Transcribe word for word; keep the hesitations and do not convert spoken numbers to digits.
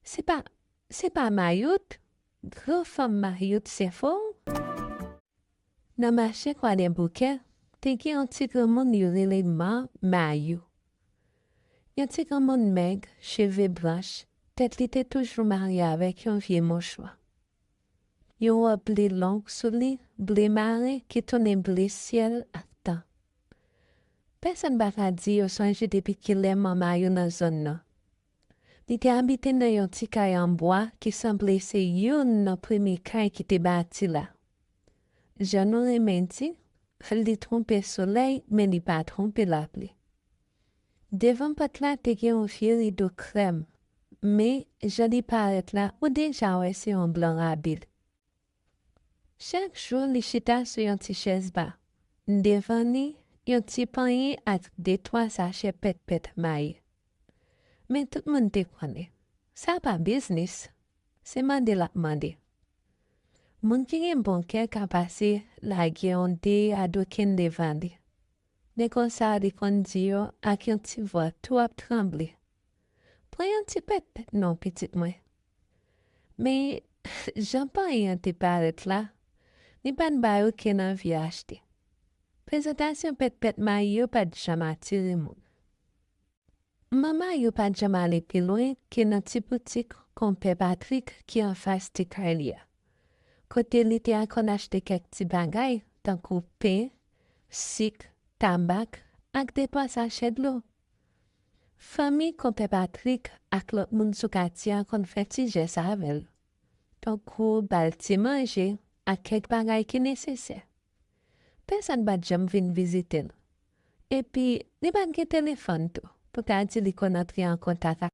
Se pa, se pa Mayout? Gran fanm Mayout se fo? Nan mache Kwadèboukè, te gen yon ti granmoun yo rele Man Mayou. Yon ti granmoun mèg, cheve blanch, tèt li te toujou marye avèk yon vye mouchwa. Yon wòb ble long sou li, ble maren ki tounen ble syèl ak tan. Pèsonn pa ka di yo sonje depi kilè Man Mayou nan zòn nan. Li te abite nan yon ti kay an bwa ki sanble se youn nan premye kay ki te bati la. Jan nou renmen di, li twonpe solèy, men li pa twonpe lapli. Devan pòt la te gen yon vye rido krèm, men jan li parèt la, ou deja wè se yon blan rabil. Chak jou, li chita sou yon ti chèz ba. Devan li, yon ti panyen ak de twa sachè pètpèt mayi. Men tout moun te konnen, sa pa biznis, se mande l ap mande. Moun ki gen bon kè ka pase lage yon de adoken devan li. Men konsa, li konn di yo ak yon ti vwa tou ap tranble, "Pran yon ti pètpèt non, pitit mwen." Men, jan panyen an te parèt la, li pa t bay okenn anvi achte. Prezantasyon pètpèt mayi yo pa t janm atire moun. Man Mayou pa t janm ale pi lwen ke nan ti boutik Konpè Patrik ki anfas ti kay li a, kote li te konn achte kèk ti bagay, tankou pen, sik, tabak, ak de twa sachè dlo. Fanmi Konpè Patrik ak lòt moun sou katye a konn fè ti jès avè l, tankou ba l ti manje ak kèk bagay ki nesesè. Pèsonn pa t janm vin vizite l. Epi, li pa t gen telefòn tou, pou ta di li konn antre an kontak ak